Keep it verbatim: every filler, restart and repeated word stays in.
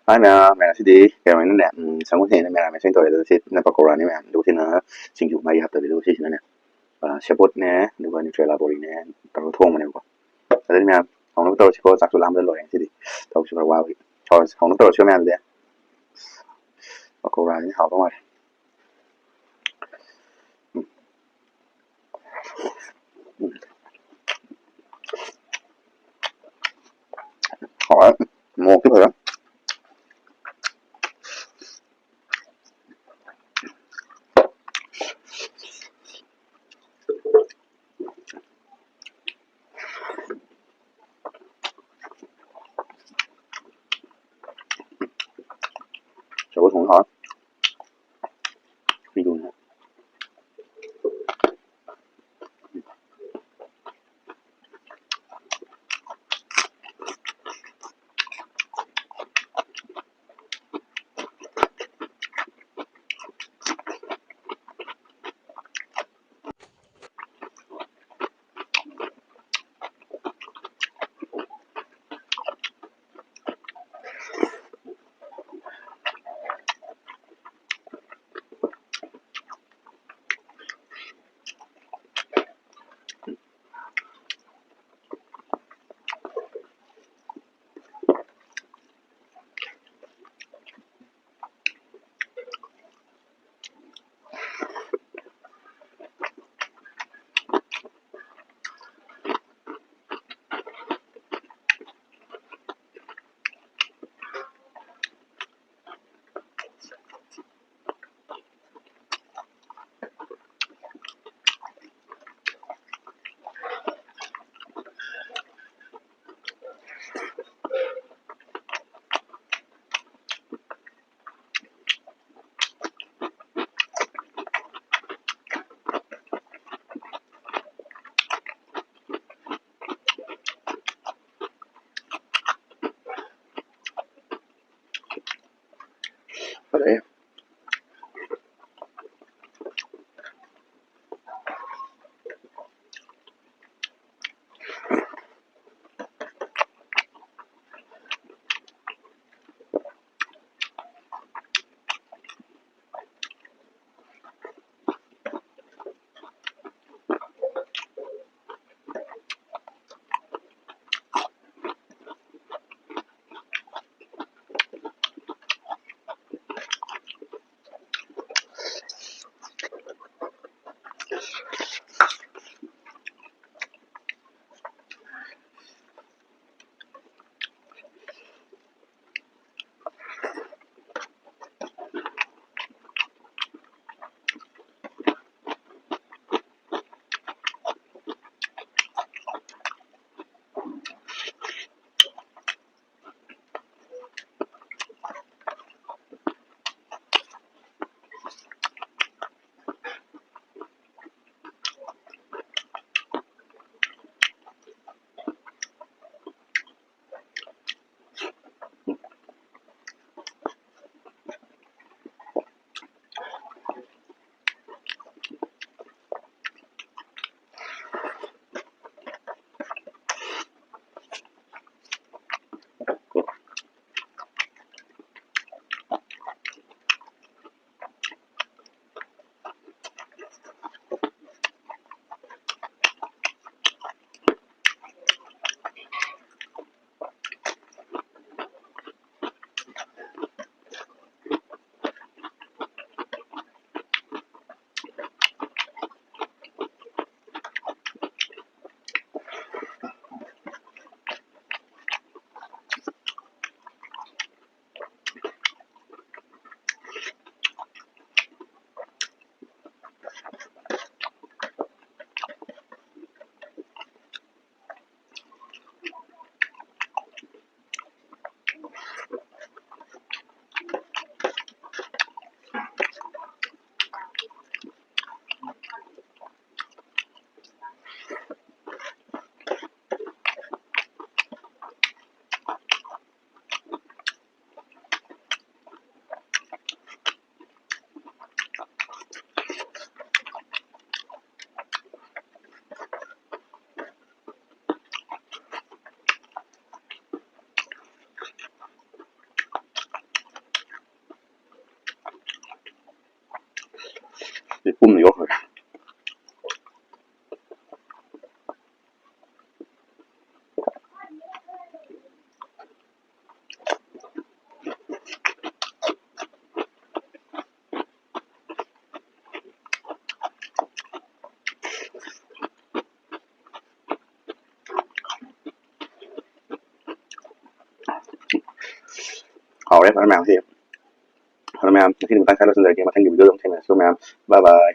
ꯍꯥꯏ ꯃꯌꯥꯝ, ꯃꯌꯥꯝ ꯉꯁꯤꯗꯤ ꯀꯩꯅꯣꯅꯤꯅꯦ, ꯎꯝ, ꯁꯪꯒꯣꯝ ꯊꯦꯡꯅ ꯃꯦꯔꯥꯃꯦꯁ ꯑꯣꯏꯅ ꯇꯧꯔꯦ꯫ ꯑꯗꯨꯒ ꯁꯤꯅ ꯄꯀꯧꯔꯥꯅꯤ ꯃꯌꯥꯝ, ꯑꯗꯨꯒ ꯁꯤꯅ ꯁꯤꯡꯖꯨ ꯃꯥꯒꯤ ꯍꯥꯞꯇꯕꯤ, ꯑꯗꯨꯒ ꯁꯤꯁꯤꯅꯅꯦ, ꯑ, ꯁꯦꯕꯣꯠꯅꯦ, ꯑꯗꯨꯒ ꯅ꯭ꯌꯨꯇ꯭ꯔꯦꯂꯥ ꯕꯣꯔꯤꯅꯦ ꯇꯧꯔꯒ ꯊꯣꯡꯕꯅꯦꯕꯀꯣ꯫ ꯑꯗꯨꯗꯤ ꯃꯌꯥꯝ ꯍꯧꯅꯕ ꯇꯧꯔꯁꯤꯀꯣ, ꯆꯥꯛꯁꯨ ꯂꯥꯝꯕꯗ ꯂꯣꯏꯔꯦ ꯉꯁꯤꯗꯤ, ꯊꯕꯛꯁꯨ ꯈꯔ ꯋꯥꯕꯒꯤ꯫ ꯍꯧꯔꯁꯤ, ꯍꯧꯅꯕ ꯇꯧꯔꯁꯤꯀꯣ ꯃꯌꯥꯝꯗꯤ꯫ ꯄꯀꯧꯔꯥꯁꯤꯗꯤ ꯍꯥꯎꯗꯧ ꯃꯥꯜꯂꯦ꯫ ꯍꯥꯎꯔꯦ꯫ ꯃꯣꯔꯣꯛꯇꯤ ꯐꯖꯅ ꯁꯦꯕꯣꯠ ꯊꯣꯡꯕ ꯍꯥꯎꯔꯦ꯫ ꯁꯤꯡꯖꯨꯅꯦ꯫ ꯐꯔꯦ꯫ ꯁꯤ ꯄꯨꯝꯅ ꯌꯣꯛꯈ꯭ꯔꯒꯦ꯫ ꯍꯥꯎꯔꯦ ꯐꯔꯦ ꯃꯌꯥꯝꯁꯤ꯫ ꯐꯔꯦ ꯃꯌꯥꯝ, ꯉꯁꯤꯗꯤ ꯃꯇꯥꯡ ꯁ꯭ꯋꯥꯏꯗ ꯂꯣꯏꯁꯤꯟꯖꯔꯒꯦ꯫ ꯃꯊꯪꯒꯤ video ꯗ ꯑꯃꯨꯛ ꯊꯦꯡꯅꯔꯁꯤ ꯃꯌꯥꯝ꯫ Bye bye꯫